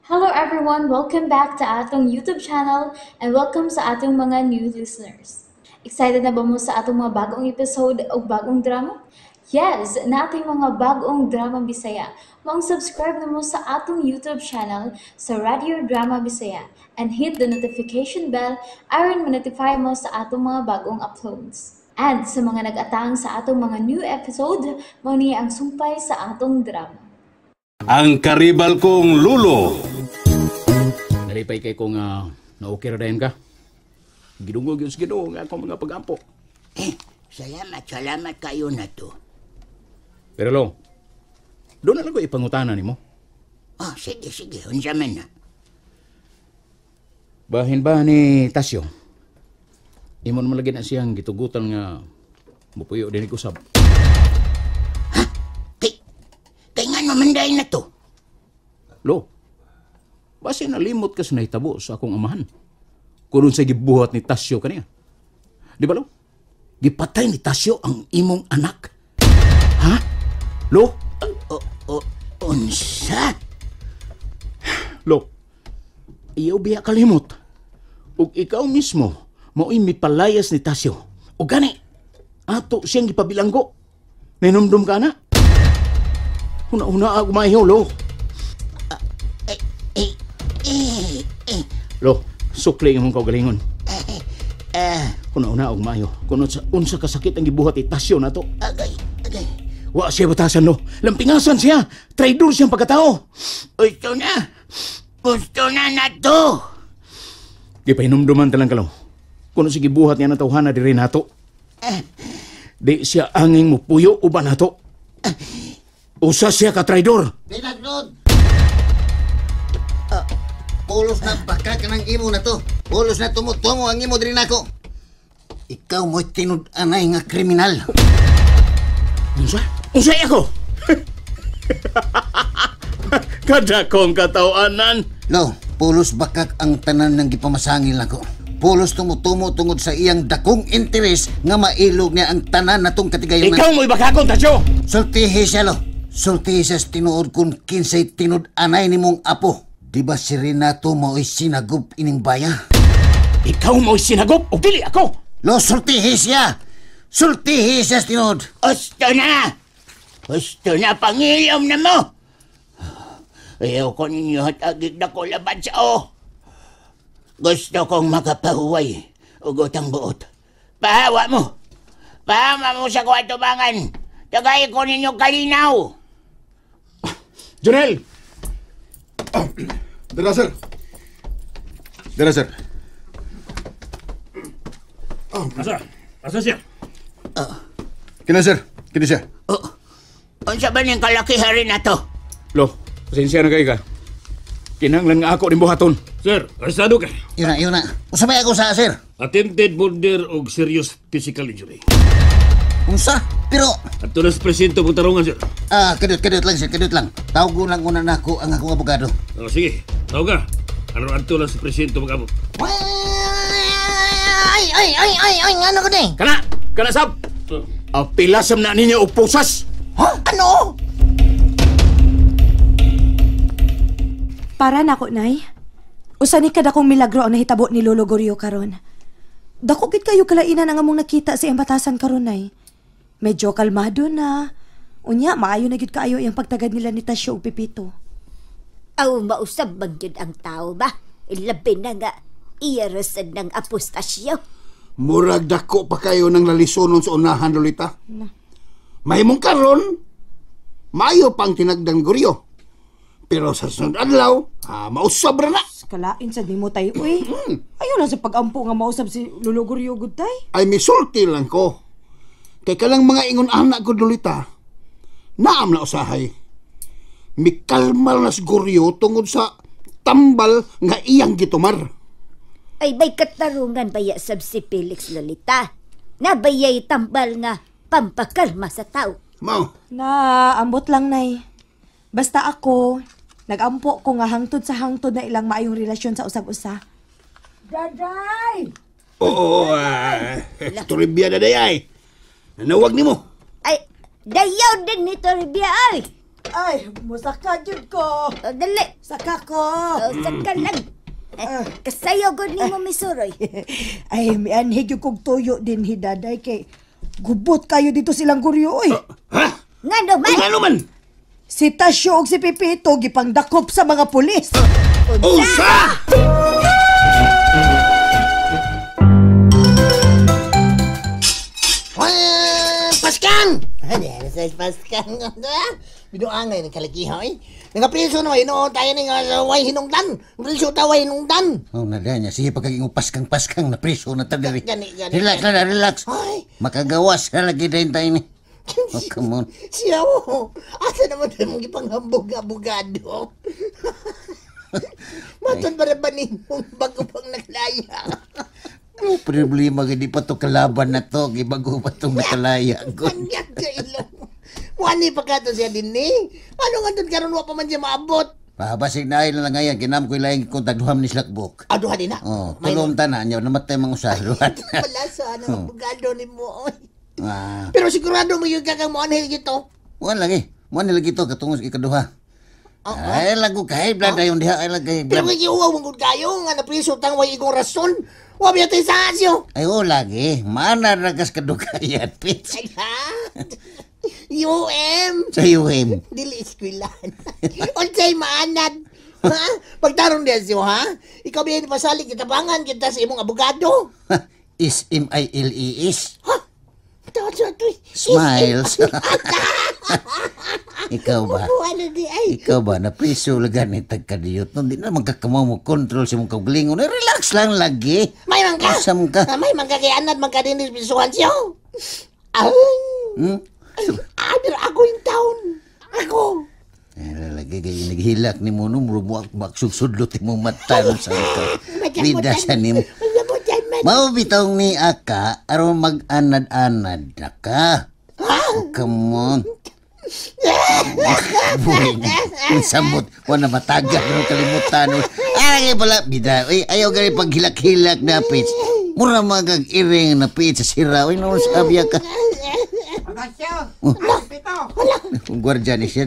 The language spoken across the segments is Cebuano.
Hello everyone! Welcome back to atong YouTube channel and welcome sa atong mga new listeners. Excited na ba mo sa atong mga bagong episode o bagong drama? Yes! Nating mga bagong drama Bisaya. Maong subscribe na mo sa atong YouTube channel sa Radio Drama Bisaya and hit the notification bell aron ma-notify mo sa atong mga bagong uploads. And sa mga nag-atang sa atong mga new episode, mao ni ang sumpay sa atong drama. Ang karibal kong lulo. Nalipay kay kong na-okay ra dayon ka. Gidungog yun sa Ginoo nga akong mga pagampo. Eh, salamat, salamat kayo na to. Pero lo, doon na lang ko ipangutana nimo. Oh, sige, sige, unsa man na. Bahin ba ni Tasyo? Imo naman lagi na siyang gitugutan nga mupuyo din usab. Ha? Kay nga naman dahil na to? Lo, base nalimot ka sa nahitabo sa akong amahan. Kung sa gibuhat ni Tasyo kaniya. Di ba, lo? Gipatay ni Tasyo ang imong anak. Ha? Lo? Unsa? Lo, iyaw biya kalimot. Ug ikaw mismo, mao'y mipalayas ni Tasyo. O gani, ato siyang gipabilanggo. Nainumdum ka na? Huna-huna ako maayo, lo. Lo, sukli imong kaugalingon. Huna-huna ako maayo. Kung unsa kasakit ang gibuhat ni Tasyo na to. Agay, agay. Wa siya batasan, lo. Lampingasan siya. Traidor siyang pagkatao. Gusto na. Gusto na na to. Gipahinumduman talang kalo. Kung sige buhat niya ng tawhana diri nato. Di siya anging mupuyo uban nato. Usa siya ka traidor. Pinaglod! Pulos na baka ka ng imo na to. Pulos na tumutungo ang imo diri nako. Ikaw mo'y tinud-anay nga kriminal. Unsa? Unsa ako? Kada kong katawanan. Lo, pulos bakak ang tanan ng gipamasangil nako. Pulos tumutumo tungod sa iyang dakong interes nga mailog niya ang tanan natong katigayonan. Ikaw mo'y bakakon, Tasyo! Sultihi siya, lo. Sultihi siya sa tinuod kung kinsay tinud-anay ni mong apo. Di ba si Renato mo'y sinagup ining baya? Ikaw mo'y sinagup o dili ako? Lo, sultihi siya! Sultihi siya sa tinuod! Gusto na! Gusto na, pangilom na mo! Ayaw ko ninyo at agig na ko laban sa o. Gusto kong makapahuway. Ugot ang buot. Pahawa mo! Pahawa mo sa kwatubangan! Tagay ko ninyo kalinaw! Jonel! Oh, dara, sir. Dara, sir. Oh. Asa? Asa siya? Kina, sir. Kina siya. Oh. Unsa ba ning kalakihan rin na to? Lo, pasensya na kayo ka. Kinahanglan nga ako din buhaton. Sir, arestado ka. Yun na, yun na. Unsa may ako sa, sir? Attempted murder og serious physical injury. Unsa? Pero... Ato na sa presinto mong tarungan, sir. Ah, kadut lang, sir. Kadut lang. Tawag lang una na ako ang akong abogado. Oh, sige, tawag ka. Ano ato lang sa presinto mag-abot? Ay, ay, ay, ay, ay, ano ko din? Kana! Kana, sab! Apilasam na ninyo og pusas! Ha? Ano? Para nako, Nay. Usa ni kadakong milagro ang nahitabo ni Lolo Gorio karon. Dako gid kayo kalainan ang among nakita sa iyang batasan karon, Nay. Medyo kalmado na. Unya, maayo na gid kaayo iyang pagtagad nila ni Tasyo ug Pepito. Aw, mausab man gyud ang tao ba? Labi na nga, iya rasad ng apostasyo. Murag dako pa kayo ng lalisonon sa unahan, Lolita. Mahimong karon, maayo pang tinagdan Gorio. Pero sa sunod adlaw, mausab ra na. Kalain sad nimo tay, uy. Ayaw lang sa pag-ampo nga mausab si Lolo Gorio gud tay. Ay misulti lang ko. Kay kalang mga ingon anak ko, Lolita, naam na usahay. Mikalmal na si Gorio tungod sa tambal nga iyang gitumar. Ay may katarungan baya sab si Felix, Lolita. Nabayay tambal nga pampakalma sa tao. Mao. Na, ambot lang, Nay. Basta ako, nagampo ko nga hangtod sa hangtod na ilang maayong relasyon sa usag-usa. Daday! Oo, Toribia na dayay. Nanawag nimo. Ay, dayaw din ni Toribia ay. Ay, musaka jud ko. O, dali. Saka ko. O, saka lang. Kasayo gud nimo misuroy. Ay, mianhig yung kog tuyo din hidaday kay gubot kayo dito silang Guryo oy. Ha? Ngano man? Ngano man? Si Tasyo og si Pipito gipangdakop sa mga pulis. Usa! Paskang! Sa Paskang. Binuangay ng kalakihoy. Nagapriso na way tayo ng way hinungdan. Priso ta way hinungdan. Oh, nada niya. Sige, pagkaging paskang-paskang na priso na tagari. Gani, gani. Relax na, relax. Ay. Makagawas na lagi din tayo ni. Oh, come on. Siya mo. Asa naman tayo mong ipanghambog nga abogado? Matun para ba ninyong bago pang naglaya? No problema, hindi pa to kalaban na to. Gibago pa itong nakalaya. Kanyag ka ilong. Wani pa ka to siya din eh. Ano nga doon karon wa pa man siya maabot? Pabasig na ay lang ngayon. Kinam ko ilayang kontak duham ni Slakbok. Ah, duha din na? Oh, tulong tanan niya. Namatay mga usaruan. Wala sa anong abogado ni mo. Ah. Pero sigurado mo yung kakang mo anhel gito. Wala lagi. Mo anhel gito katungos ikaduha. Ay lago kay blood ayon diha ay lagi. Pero kay giuwaw mong gud kayo nga napriso tang way igong rason. Wa biya tay sa asyo. Ay o lagi, mana ragas kadugayan pits. Ay ha. UM. Sa UM. Dili eskwelan. Unsay maanad? Ha? Pagtarong diha siyo ha? Ikaw biya pasalig kitabangan kita sa imong abogado. Is M I L E S. Ha? Smiles. Ikaw ba? Ikaw ba? Napriso lang ni tagkadiyot. Hindi na magkakamaw mo control sa mong kaugalingon. Relax lang lagi. May mangka. Asam ka. May mangka kay anad magkadinis pisuhan siya. Ay. Ah, pero ako in town. Ako. Ay, lagi kayo naghilak ni mo. Rumuak-bak sugsudlot mo mata. Bida sa ni mo. Mao bitong ni Aka aron mag-anad-anad na ka. Oh, come on. Buhay na. Samot. Wala matagal ng kalimutan. Ay, pala. Bida. Ay, ayaw gani paghilak-hilak na pits. Mura magag-iring na pits sa sira. Uy, noon sabi ka. Oh. Guardia ni siya.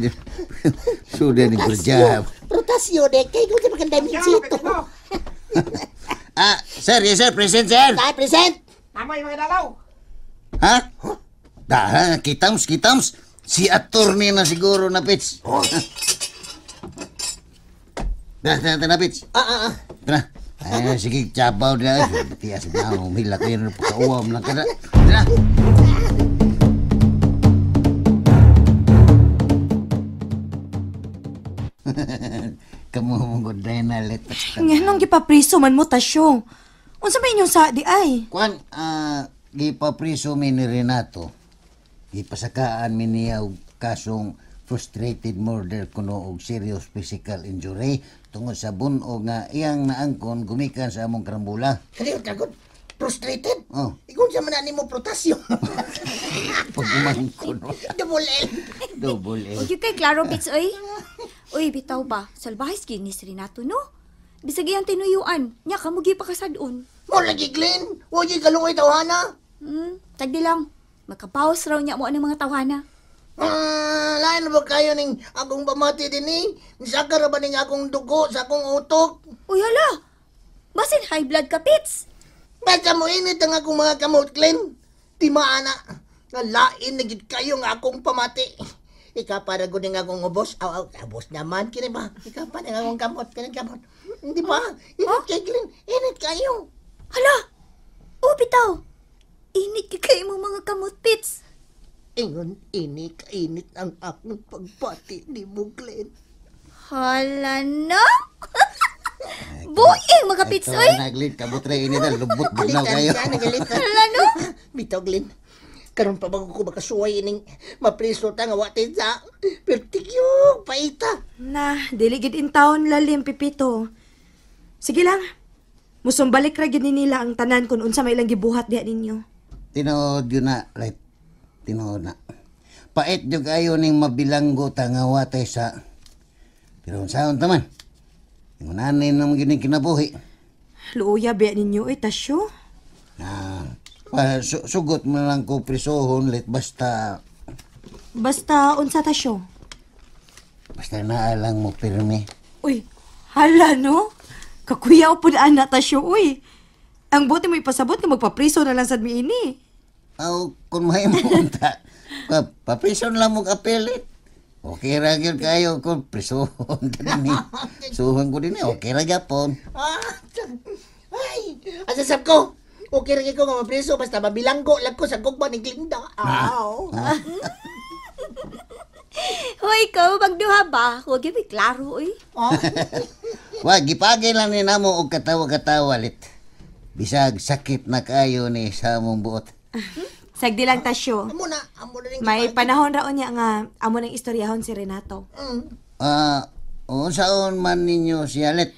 Sudah ni guardia. Protasio de. Kaya kung sa maganda minsito. Ah, sir, yes sir, present sir. Ah, present. Tama yung mga dalaw. Ha? Dah, kitams. Si attorney na siguro na pits. Oh. Dah, na pits. Ah. Tara. Ay, sige, tsabaw na. Tias na, umila kayo na pagkauwam lang ka na. Tara. Kamu mong na let. Nganong gipapriso man mo Tasyo? Unsa may inyong sa di ay? Kuan, gipapriso mi ni Renato. Gipasakaan mi niya og kasong frustrated murder kuno og serious physical injury tungod sa bun-og nga iyang naangkon gumikan sa among karambula. Kani kagod frustrated? Oh. Igon sa man nimo Protasio. Pagumangkon. Double L. Double L. Ug kay klaro bits oy. Uy, bitaw ba? Salbahis gyud ni si Renato, no? Bisag iyang tinuyuan, nya kamo gyud pakasad-on. Mo lagi Glenn, wa gyud kalungoy tawhana. Tagdi lang. Makapaos raw niya mo ang mga tawhana. Lain ba kayo ning akong pamati din eh? Saka ra ba ning akong dugo sa akong utok? Uy, hala! Basin high blood ka, Pits! Basta mo init ang akong mga kamot, Glenn. Di maana. Lain na gid kayo nga akong pamati. Ika para gud ning akong ubos. Aw, abos naman kini ba? Ika pa ning akong kamot, kini kamot. Hindi ba? Init kay Glenn. Init kayo. Hala! O, bitaw! Init ka kayo mong mga kamot, Pits. Ingon, init, init ang akong pagpati ni mo, Glenn. Hala na! Buing mga Pits, oy! Ito na, Glenn. Kabutre, init na. Lubot, bugnaw kayo. Hala, no? Bitaw, Glenn. Karon pa bago ko makasuway ining mapriso ta nga wa sa. Pertigyog, paita. Na, dili gid in town lalim, Pipito. Sige lang. Musumbalik ra gid ni nila ang tanan kung unsa may ilang gibuhat diha ninyo. Tinuod yun na, right. Tinuod na. Pait yung kayo ning mabilanggo tangawa tayo sa... Pero saan taman? Ingunanin naman gining kinabuhi. Luoya ba ninyo eh, Tasyo? Sugot mo lang ko prisohon, let basta... Basta unsa Tasyo? Basta naa lang mo pirmi. Uy, hala no? Kakuyaw po na anak Tasyo, uy. Ang buti mo ipasabot nga magpapriso na lang sad mi ini. Aw, kung may mo unta, paprison lang mo kapilit. Okay ra gyud kayo kung prisuhon ka din eh. Suhon ko din eh, okay ra gyapon. Ah, ay, asa sab ko. Okay ra gyud ko nga mapriso basta mabilanggo lang ko sa gugma ni Glinda. Aw. Hoy, ikaw, magduha ba? Huwag yun, may klaro, uy. Wa gipagi lang ni namo og katawa-katawa lit. Bisag sakit na kayo ni sa among buot. Sagdi lang Tasyo. Amo na, amo na ning May panahon ra unya nga amo nang istoryahon si Renato. Ah, unsaon man ninyo siya lit?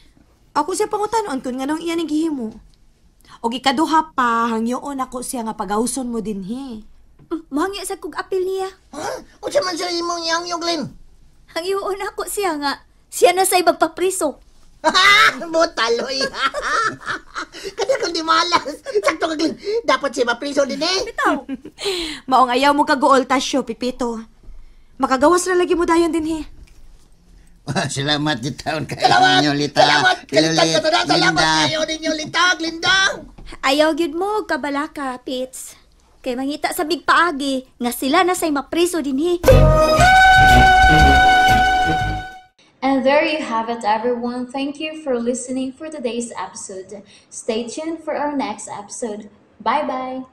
Ako siya pangutanon kun nganong iya ning gihimo. Og ikaduha pa hangyoon ako siya nga pagawson mo dinhi. Mahangyo sa kog apil niya. Ha? Unsa man sa imong ihangyo, Glenn? Hangyoon ako siya nga. Siya na sa'y magpapriso. Butaloy. Kada kung di malas. Sakto ka, Glenn. Dapat siya mapriso din eh. Bitaw. Maong ayaw mo kaguol Tasyo, Pipito. Makagawas na lagi mo dayon dinhi. Salamat di taon kayo Salamat! ninyo lita. Salamat! Kalitan Lilit, ka na. Salamat Linda. kayo ninyo, Lita, Glinda. Ayaw gyud mo, kabalaka, Pits. Kay mangita sa big paagi nga sila na sa'y mapriso dinhi. And there you have it, everyone. Thank you for listening for today's episode. Stay tuned for our next episode. Bye bye.